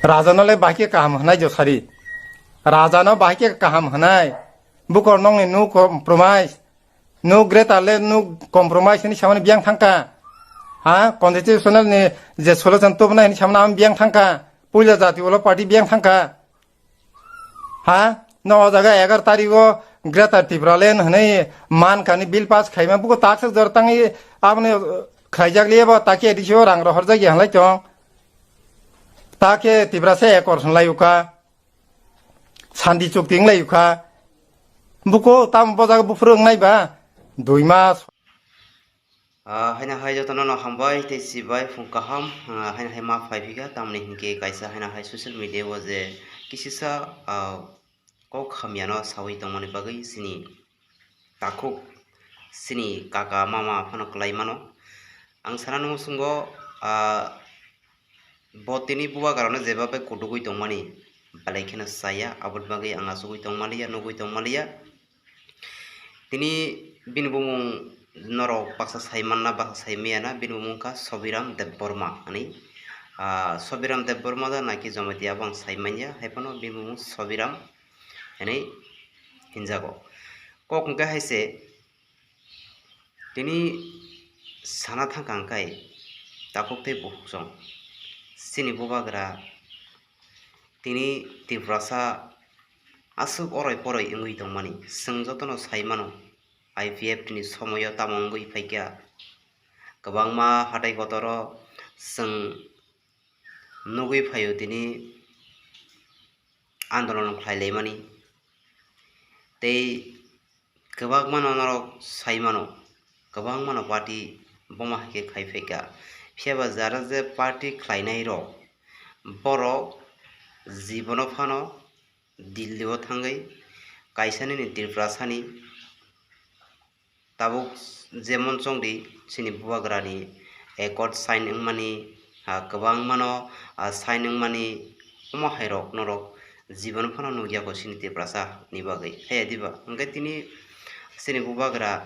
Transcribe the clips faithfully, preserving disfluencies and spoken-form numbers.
Raja no le bahai khe kaham hwnai josari. Raja no bahai khe kaham hwnai. Bukor nongni nuk compromise. Nuk greater le nuk compromise hwnwi samani biyang thangka. Ha? Constitutional ni je solution tubunai hwnwi samani ang biyang thangka. Puila jati ulo party biyang thangka. Ha? No o jaga egar tarigo Greater Tipraland hwnwi mankani bill pass khaima buko taksa jor tangwi aboni khlaijak liya bo takhe A D C o rang rohorjak ya hwnlai tong. Takhe Tiprasa ekor hwnlai uka. Sandi chukti wnglai uka. Buko tam bo jaga buphuru wngnai ba? Dui mas. Ah, haina hai jotono no hambai tei sibai phung kaham, ah, haina hai ma phai phika, tamni hinkhe kaisa haina hai social media o je kisisa, ah, kok hamyano sawi tongmani bagwi chini takhuk, chini kaka mama phano kwlai mano. Ang sana nung sungo, ah, bo tini bubagrano jeba bai kudugwi tongmani belai kheno chaya, aboni bagwi ang achugwi tongmaliya, nugwi tongmaliya. Tini bini bumung norok baksa sai manna, baksa sai maya na, bini bumung kha Sobiram Debbarma hwnwi. Ah, Sobiram Debbarma da naki Jamatia bo ang sai manya, hai phano bini bumung Sobiram hwnwi hinjago. Kok hwnkhe hai se, tini sana thangkha hwnkhe takhuk tei bukhuk song. Chini bubagra tini Tiprasa aswk oroi poroi wngwi tongmani. Chwng jotono sai mano, I P F T ni somoio tamo wngwi phaikha. Kwbangma hatai kotoro chwng nugwi phaio tini andolon khlai laimani. Tei kwbangmano norok sai mano, kwbangmano party boma hai khe khai phaikha. Phiya ba jara je party khlainai rok, borok jibono phano Delhi o thangwi kaisa nini Tripura sani tabuk jemon chongdi chini bubagrani accord sign wngmani, ah, kwbangmano, ah, sign wngmani omo hai rok norok jibono phano nukya kho chini Tiprasa ni bagwi. Haya diba? Hwnkhe tini chini bubagra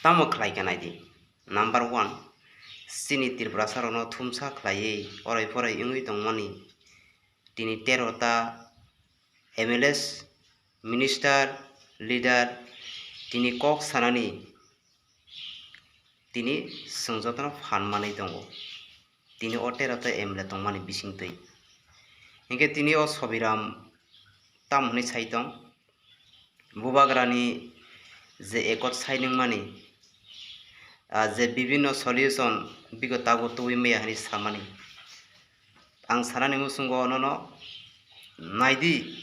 tamo khlai kha naidi? Number one, chini Tiprasa rokno thumsa khlaiwi orai porai wngwi tongmani. Tini tero ta M L As, minister, leader, tini kok sanani tini chwng jotono phan manwi tongo. Tini o tero ta M L A tongmani bisingtwi. Hinkhe tini o Sobiram tamo hwnwi sai tong? Bubagrani je accord sign wngmani, ah, je bibinno solution bigo tabuk tubui maya hwnwi samani. Ang sanani muchungo nono naidi,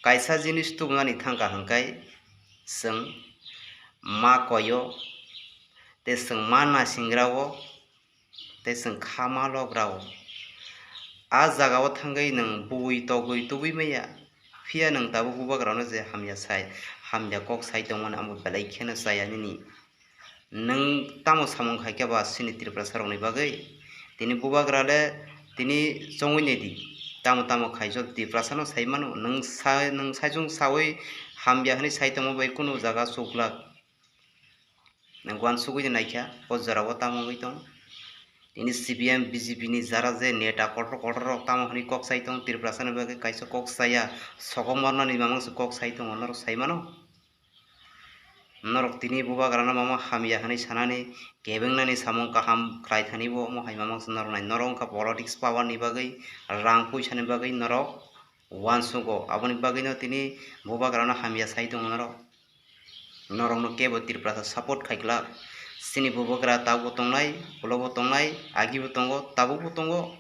kaisa jinis tubunani thangkha hwnkhe chwng ma koio, tei chwng ma nasingrao, tei chwng kha ma lograo. A jagao thangwi nwng bui togwi tubui maya, phiya nwng tabuk bubagrano je hamya sai, hamya kok sai tongmani amo belai kheno chaya nini. Nwng tamo samung khaikhe ba chini Tiprasa rokni bagwi? Tini bubagra le tini chongwi naidi. Tamo tamo khaijak Tiprasa no sai mano. Nwng sa, nwng saichung sawi hamya hwnwi sai tongma bai kunu jaga chuklak. Nwng uansugwi naikha, o jorao tamo wngwi tong? Tini C P M, B J P ni jara je neta kotor kotor rok tamo hwnwi kok sai tong, Tiprasa ni bagwi kaisa kok saya, sokomornani mamang se kok sai tongo, norok sai mano? Norok tini bubagrano mama hamya hwnwi sanani, kebengnani samung kaham khlai thani bo omo hai mamang se norok nai. Norok wngkha politics power ni bagwi, rang puisa ni bagwi norok uansugo. Aboni bagwino tini bubagrano hamya sai tongo norok. Norokno kebo Tiprasa support khai glak. Chini bubagra tabukbo tongnai, ulobo tongnai, agibo tongo, tabukbo tongo.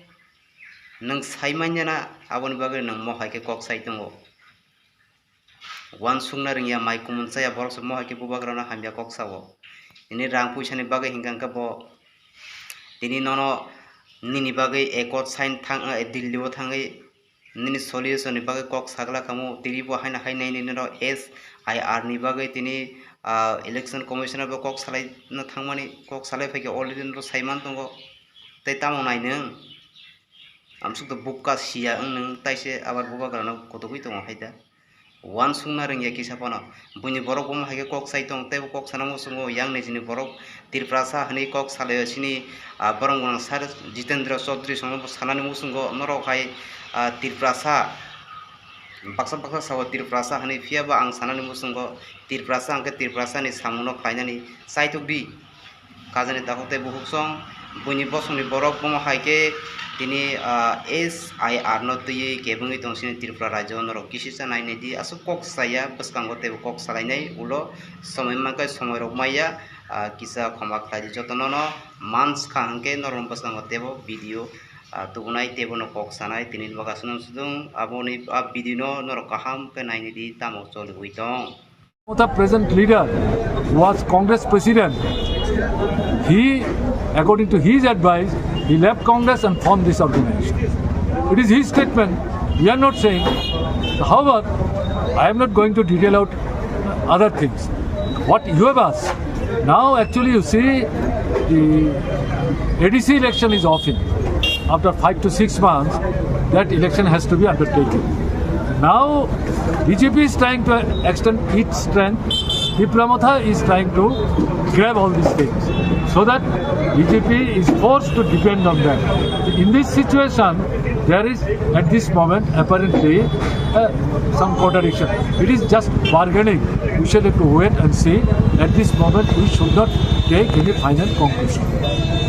Nwng sai manya na, aboni bagwi nwng mohai khe kok sai tongo. Uansukna rwngya, mai kumun chaya, borok se mohai khe bubagrano hamya kok sao. Tini rang puisani bagwi hinkha khe bo tini nono nini bagwi accord sign thang, eh, Delhi o thangwi nini solution ni bagwi kok sagla kamo, tini bo haino hai nai nini no S I R ni bagwi tini, ah, election commissioner bo kok salai no thangmani, kok salai phaikhe already no sai man tongo. Tei tamo nai nwng? Amsuk to bukka siya wng nwng, taise abar bubagrano kotogwi tongo hai da. uansukna rwngya kisa phano. Buini borok bomo hai khe kok sai tong, teibo kok sana muchungo, yang nijini borok Tiprasa hwnwi kok salaio chini, ah, borok gwnang sir Jitendra Chaudhary songno bo sanani muchungo norok hai, ah, Tiprasa, baksa baksa sao Tiprasa hwnwi, phiya ba ang sanani muchungo Tiprasa hwnkhe Tiprasani samungno khlainani chaitok di. Kajani takhuk tei bukhuksong, buini bosongni borok bomo hai khe tini, ah, S I R no twiwi kebengwi tong sini Tripura rajyo, norok kisisa nai nai di, aswk kok saya bwskango teibo kok salainai ulo somoi mankhe somoi rok maya, ah, kisa khoma khlai di jotono no manskha hwnkhe norok bwskango teibo video, ah, tubunai teibo no kok sanai tini bagwi aswk nang sudung aboni ah video no norok kaham khe nai nai di tamo choliwi tong. Mamatha, present leader, was Congress president. He, according to his advice, he left Congress and formed this organization. It is his statement. We are not saying. However, I am not going to detail out other things. What you have asked, now actually you see the A D C election is off in. After five to six months, that election has to be undertaken. Now, B J P is trying to extend its strength. Tipra Motha is trying to grab all these things so that B J P is forced to depend on them. In this situation, there is at this moment apparently uh, some contradiction. It is just bargaining. We shall have to wait and see. At this moment, we should not take any final conclusion.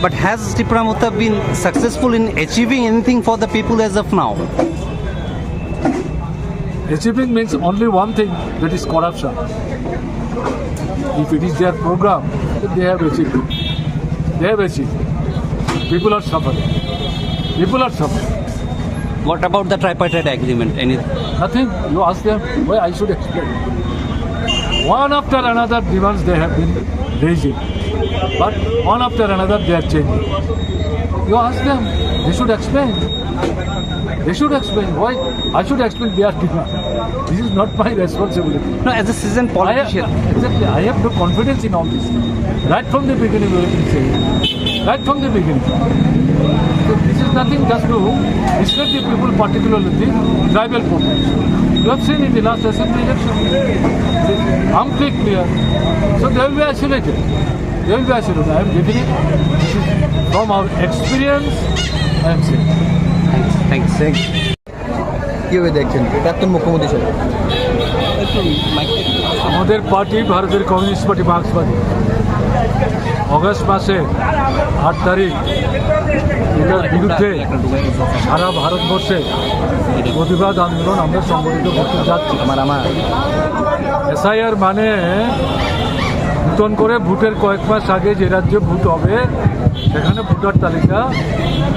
But has Tipra Motha been successful in achieving anything for the people as of now? Achieving means only one thing, that is corruption. If it is their program, then they have achieved it. They have achieved. People are suffering. People are suffering. What about the tripartite agreement? Any? Nothing. You ask them. Why I should explain? One after another demands they have been raising. But one after another they are changing. You ask them. They should explain. They should explain. Why I should explain their demand? This is not my responsibility. No, as a seasoned I have, politician. Exactly, I have no confidence in all this. Right from the beginning, we have been saying. Right from the beginning. So this is nothing just to discourage the people, particularly the tribal population. You have seen in the last assembly election, amply clear. So they will be isolated. They will be isolated. I am giving it. This is from our experience, I am saying. Thanks. Thanks. Thanks. কিভাবে দেখছেন প্রাক্তন মুখ্যমন্ত্রী হিসেবে? আমাদের পার্টি, ভারতের communist party, মার্ক্সবাদী, অগস্ট মাসে আট তারিখ এটার বিরুদ্ধে সারা ভারতবর্ষে প্রতিবাদ আন্দোলন আমরা সংগঠিত করতে যাচ্ছি। আমার, আমার। এসআইআর মানে নতুন করে ভোটের কয়েক মাস আগে যে রাজ্যে ভোট হবে, সেখানে ভোটার তালিকা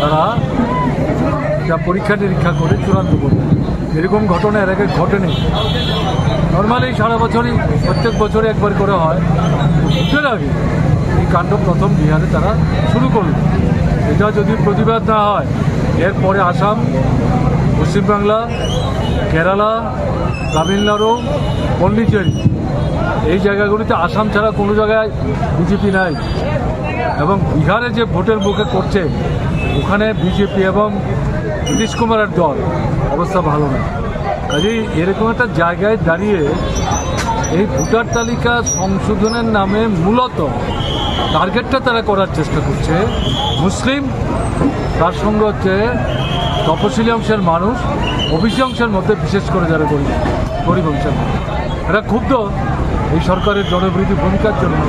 তারা এটা পরীক্ষা নিরীক্ষা করে চূড়ান্ত করবে। এরকম ঘটনা এর আগে ঘটেনি। নর্মালি সারা বছরই, প্রত্যেক বছরই একবার করে হয়। ভোটের আগে এই কাণ্ড প্রথম বিহারে তারা শুরু করল। এটা যদি প্রতিবাদ না হয়, এরপরে আসাম, পশ্চিমবাংলা, কেরালা, তামিলনাড়ু, পন্ডিচেরি, এই জায়গাগুলিতে আসাম ছাড়া কোনো জায়গায় বিজেপি নাই। এবং বিহারে যে ভোটের মুখে করছে, ওখানে বিজেপি এবং নীতিশ কুমারের দল অবস্থা ভালো না। কাজেই এরকম একটা জায়গায় দাঁড়িয়ে এই ভোটার তালিকা সংশোধনের নামে মূলত টার্গেটটা তারা করার চেষ্টা করছে মুসলিম, তার সঙ্গে হচ্ছে তপশিলি অংশের মানুষ, ওবিসি অংশের মধ্যে বিশেষ করে যারা গরিব, গরিব অংশের মানুষ। এরা ক্ষুব্ধ এই সরকারের জনবিরোধী ভূমিকার জন্য।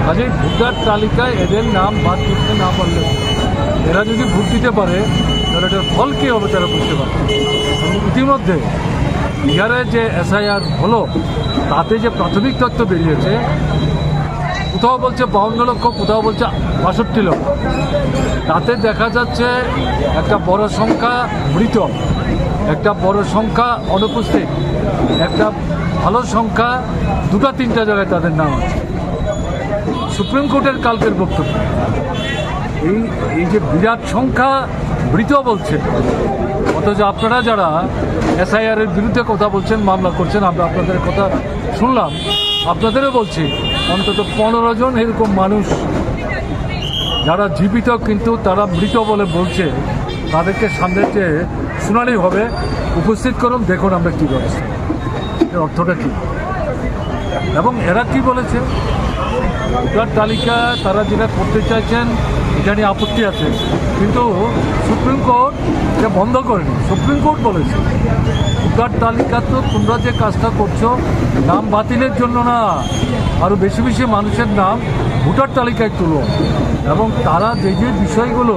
কাজেই ভোটার তালিকায় এদের নাম বাদ দিতে না পারলে, এরা যদি ভোট দিতে পারে, তাহলে এটার ফল কী হবে তারা বুঝতে পারবে। এবং ইতিমধ্যে বিহারে যে এসআইআর হলো, তাতে যে প্রাথমিক তথ্য বেরিয়েছে, কোথাও বলছে বাউন্ন লক্ষ, কোথাও বলছে বাষট্টি লক্ষ। তাতে দেখা যাচ্ছে একটা বড় সংখ্যা মৃত, একটা বড় সংখ্যা অনুপস্থিত, একটা ভালো সংখ্যা দুটা তিনটা জায়গায় তাদের নাম আছে। সুপ্রিম কোর্টের কালকের বক্তব্য, এই, এই যে বিরাট সংখ্যা মৃত বলছে, অথচ আপনারা যারা এসআইআর এর বিরুদ্ধে কথা বলছেন, মামলা করছেন, আমরা আপনাদের কথা শুনলাম, আপনাদেরও বলছি, অন্তত পনেরো জন এরকম মানুষ যারা জীবিত কিন্তু তারা মৃত বলে বলছে, তাদেরকে সামনে যে শুনানি হবে, উপস্থিত করুন, দেখুন আমরা কী ব্যবস্থা। অর্থটা কি? এবং এরা কি বলেছে? ভোটার তালিকা তারা যেটা করতে চাইছেন, এটা নিয়ে আপত্তি আছে, কিন্তু সুপ্রিম কোর্ট এটা বন্ধ করেনি। সুপ্রিম কোর্ট বলেছে, ভোটার তালিকা তো তোমরা যে কাজটা করছো, নাম বাতিলের জন্য না, আরও বেশি বেশি মানুষের নাম ভোটার তালিকায় তুলো। এবং তারা যে যে বিষয়গুলো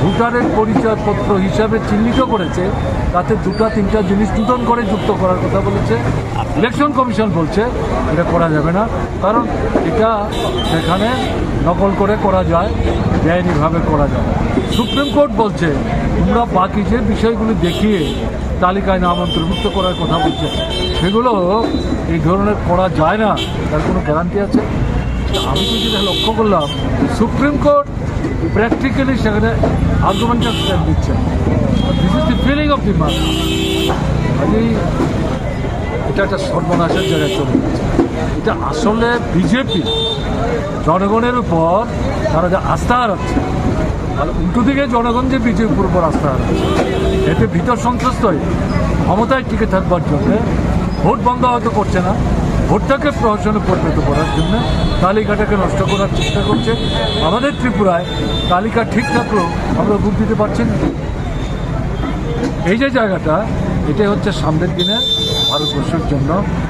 ভোটারের পরিচয়পত্র হিসাবে চিহ্নিত করেছে, তাতে দুটা তিনটা জিনিস নতুন করে যুক্ত করার কথা বলেছে। ইলেকশন কমিশন বলছে এটা করা যাবে না, কারণ এটা সেখানে নকল করে করা যায়, বেআইনিভাবে করা যায়। সুপ্রিম কোর্ট বলছে তোমরা বাকি যে বিষয়গুলি দেখিয়ে তালিকায় নাম অন্তর্ভুক্ত করার কথা বলছে, সেগুলো এই ধরনের করা যায় না, তার কোনো গ্যারান্টি আছে? আমি তো যেটা লক্ষ্য করলাম, সুপ্রিম কোর্ট প্র্যাকটিক্যালি সেখানে আর্গুমেন্টাল স্ট্যান্ড দিচ্ছে। This is the feeling of the mass. কাজেই এটা একটা সর্বনাশের জায়গায় চলে যাচ্ছে। এটা আসলে বিজেপি জনগণের উপর তারা যে আস্থা হারাচ্ছে, আর উল্টো দিকে জনগণ যে বিজেপির উপর আস্থা হারাচ্ছে, এতে ভীত সন্ত্রস্ত হয়ে ক্ষমতায় টিকে থাকবার জন্য ভোট বন্ধ হয়তো করছে না, ভোটটাকে প্রহসনে পরিণত করার জন্য, তালিকাটাকে নষ্ট করার চেষ্টা করছে। আমাদের ত্রিপুরায় তালিকা ঠিক থাকলেও আমরা ভোট দিতে পারছি না। এই যে জায়গাটা, এটাই হচ্ছে সামনের দিনে ভারতবর্ষের জন্য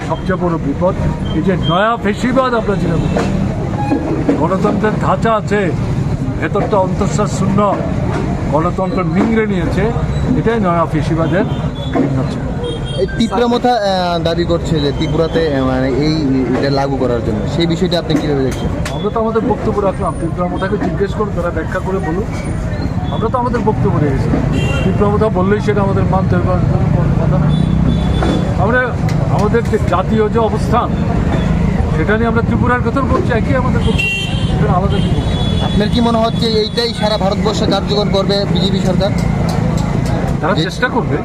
সবচেয়ে বড় বিপদ। এই যে নয়া ফেসিবাদ আমরা যেটা বলি, গণতন্ত্রের ধাঁচা আছে, ভেতরটা অন্তঃসার শূন্য, গণতন্ত্র নিংড়ে নিয়েছে, এটাই নয়া ফেসিবাদের চিহ্ন ছিল। এই তিপ্রামথা আহ, দাবি করছে যে ত্রিপুরাতে আহ, মানে এই এটা লাগু করার জন্য, সেই বিষয়টা আপনি কিভাবে দেখছেন? আমরা তো আমাদের বক্তব্য রাখলাম, তিপ্রামথাকে জিজ্ঞেস করুন, তারা ব্যাখ্যা করে বলুন। আমরা তো আমাদের বক্তব্য রেখেছি। তিপ্রামথা বললেই সেটা আমাদের মানতে হবে, আর কোনো কথা নেই। আমরা আমাদের যে জাতীয় যে অবস্থান, সেটা নিয়ে আমরা ত্রিপুরার কথা বলছি, একই আমাদের বক্তব্য, সেটা আলাদা কিছু বক্তব্য। আপনার কি মনে হচ্ছে এইটাই সারা ভারতবর্ষে কার্যকর করবে বিজেপি সরকার? তারা যে চেষ্টা করবে,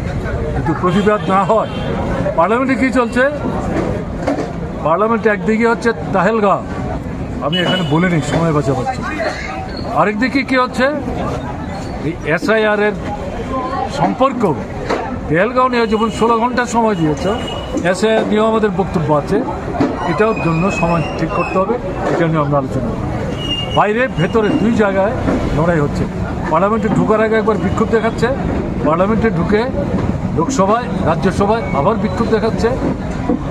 কিন্তু প্রতিবাদ না হয়। পার্লামেন্টে কি চলছে? পার্লামেন্টে একদিকে হচ্ছে তাহেলগাঁও, আমি এখানে বলে নিই, সময় বাঁচাবার জন্য। আরেকদিকে কি হচ্ছে, এই এসআইআর এর সম্পর্ক, তাহেলগাঁও নিয়ে যেমন ষোলো ঘন্টা সময় দিয়েছে, এসআইআর নিয়েও আমাদের বক্তব্য আছে। এটার জন্য সময় ঠিক করতে হবে, এটা নিয়ে আমরা আলোচনা করব। বাইরে ভেতরে দুই জায়গায় লড়াই হচ্ছে। পার্লামেন্টে ঢোকার আগে একবার বিক্ষোভ দেখাচ্ছে, পার্লামেন্টে ঢুকে লোকসভায়, রাজ্যসভায় আবার বিক্ষোভ দেখাচ্ছে।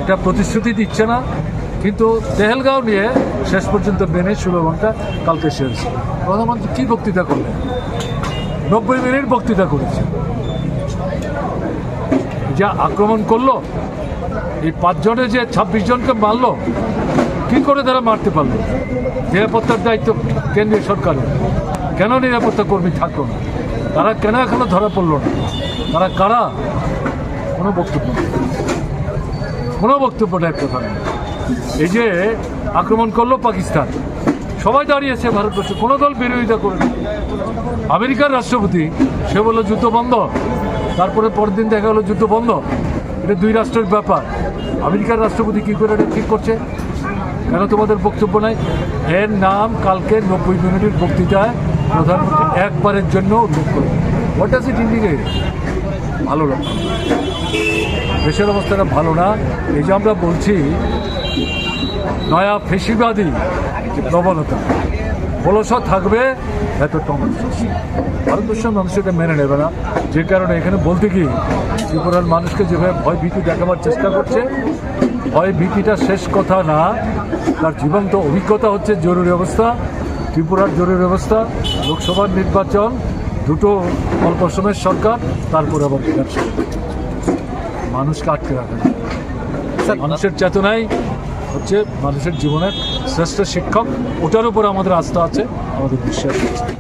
এটা প্রতিশ্রুতি দিচ্ছে না, কিন্তু তাহেলগাঁও নিয়ে শেষ পর্যন্ত মেনে ষোলো ঘন্টা কালকে শেষ। প্রধানমন্ত্রী কি বক্তৃতা করলেন? নব্বই মিনিট বক্তৃতা করেছে। যা আক্রমণ করলো, এই পাঁচজনে যে ছাব্বিশ জনকে মারলো, কি করে তারা মারতে পারলো? নিরাপত্তার দায়িত্ব কেন্দ্রীয় সরকারের, কেন নিরাপত্তা কর্মী থাকলো না? তারা কেন এখনো ধরা পড়লো না? তারা কারা? কোনো বক্তব্য নেই, কোনো বক্তব্য নেই, কথা নেই। এই যে আক্রমণ করলো পাকিস্তান, সবাই দাঁড়িয়েছে ভারতবর্ষে, কোনো দল বিরোধিতা করেনি। আমেরিকার রাষ্ট্রপতি, সে বলল যুদ্ধ বন্ধ, তারপরে পরের দিন দেখা গেলো যুদ্ধ বন্ধ। এটা দুই রাষ্ট্রের ব্যাপার। আমেরিকার রাষ্ট্রপতি কী করে এটা ঠিক করছে? কেন তোমাদের বক্তব্য নাই? এর নাম কালকে নব্বই মিনিটের বক্তৃতায় প্রধানমন্ত্রী একবারের জন্য উল্লেখ করবে। What does it indicate? ভালো লক্ষণ। দেশের অবস্থাটা ভালো না। এই যে আমরা বলছি নয়া ফেসিবাদী প্রবণতা, খোলসা থাকবে, এত টমেটো সস। ভারতবর্ষের মানুষ এটা মেনে নেবে না, যে কারণে এখানে বলতে গিয়ে ত্রিপুরার মানুষকে যেভাবে ভয় ভীতি দেখাবার চেষ্টা করছে, ভয় ভীতিটা শেষ কথা না, তার জীবন্ত অভিজ্ঞতা হচ্ছে জরুরি অবস্থা। ত্রিপুরার জরুরি অবস্থা, লোকসভার নির্বাচন, দুটো অল্প সময়ের সরকার, তারপরে আবার বিধানসভা। মানুষকে আটকে রাখা যায়। মানুষের চেতনাই হচ্ছে মানুষের জীবনের শ্রেষ্ঠ শিক্ষক, ওটার উপরে আমাদের আস্থা আছে, আমাদের বিশ্বাস আছে।